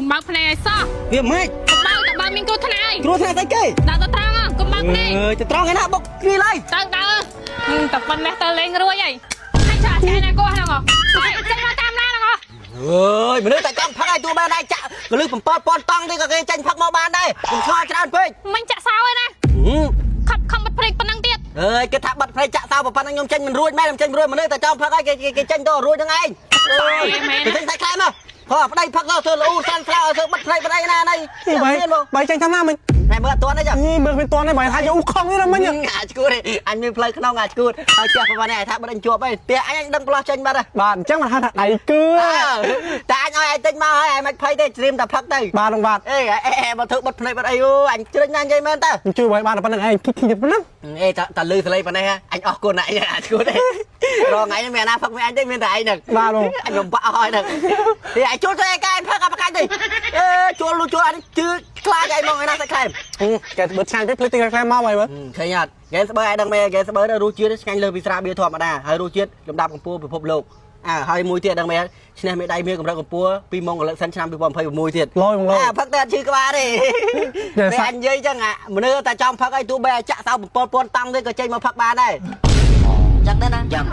កុំបើកភ្នែកឲ្យសោះ វាម៉េច កុំបើកតែបើមានគ្រោះថ្នាក់ហើយ គ្រោះថ្នាក់ស្អីគេ ដើរទៅត្រង់ហ៎កុំបើកភ្នែក អើយទៅត្រង់ឯណាបុកគ្នាឡើយ ទៅដើរតែប៉ុណ្ណេះទៅលេងរួចហើយហើយចាក់ឆ្កែណាកោះហ្នឹងហ៎ហើយចេញមកតាមឡានហ្នឹងហ៎ អើយមនុស្សតែចង់ផឹកឲ្យទួបានដែរចាក់កលឹះ7000តង់ទេក៏គេចេញផឹកមកបានដែរកុំឆ្ងល់ច្រើនពេក មិញចាក់សោឯណាខំខំបិទភ្នែកប៉ុណ្ណឹងទៀត អើយគេថាបាត់ផ្នែកចាក់សោប៉ុណ្ណឹងខ្ញុំចេញមិនរួចមែនខ្ញុំចេញមិនរួចមនុស្សតែចង់ផឹកឲ្យគេគេចេញទៅរួចហ្នឹងឯងគេចេញតែខ្លែមកព្រោះប្តីផឹកទៅធ្វើលូសាន់ស្រាធ្វើបាត់ផ្នែកប្តីណានេះ បាយបាយចាញ់តាមណាមិញ ណែមើលអត់ទាន់ទេចា ហីមើលមិនតាន់ទេបាយថាយកអ៊ូខងនេះណាមិញ អាចឈួតទេអញមានផ្លូវក្នុងអាចឈួតហើយផ្ទះប៉ុណ្ណេះថាបើអញជាប់អីផ្ទះអញអញដឹងផ្លោះចេញបាត់ហើយ បាទអញ្ចឹងមិនហៅថាដៃគឺ តែអញឲ្យឯងទិញមកហើយឯងមិនភ័យទេច្រៀមតែផឹកទៅ បាទបងបាទ អេអេបើធ្វើបិទភ្នែកបិទអីអូអញជ្រិញណាស់និយាយមែនតើ ខ្ញុំជួយបាយបានតែប៉ុណ្្នឹងឯងគិតគិតប៉ុណ្្នឹង អេតតលឺសលេប៉ុណ្ណេះអញអស់គុណអញអាចឈួតទេរងថ្ងៃនេះមានណាផឹកមានអញទេមានតែឯងហ្នឹង បាទបង អញលំបាក់ហើយហ្នឹងទេឯងជួលទៅឯងកែផឹកអបកាច់ទេអេជួលជួលអញជឿខ្លាចឯងមកឯណាសាច់ខ្លែម កែបើឆ្ងាញ់ពេកភ្លេចទីខ្លាំងមកបាយមើល ឃើញអត់ហ្គេស្បើឯងដឹងមែនហ្គេស្បើរសជាតិឆ្ងាញ់លើសពីស្រាបៀរធម្មតាហើយរសជាតិលំដាប់កម្ពស់ពិភពលោកអើហើយមួយទៀតដឹងមែនឈ្នះមេដៃមានកម្រិតកម្ពស់ពីម៉ុងកលិកសិនឆ្នាំ2026ទៀត លយបងលយ អាផឹកតែអត់ឈឺក្បាលទេពេលអញនិយាយចឹងអាមនុស្សតែចង់ផឹកអីទោះបីឲ្យចាក់សោ7000តង់ទេក៏ចេញមកផឹកបានដែរចឹងដែរណាចឹង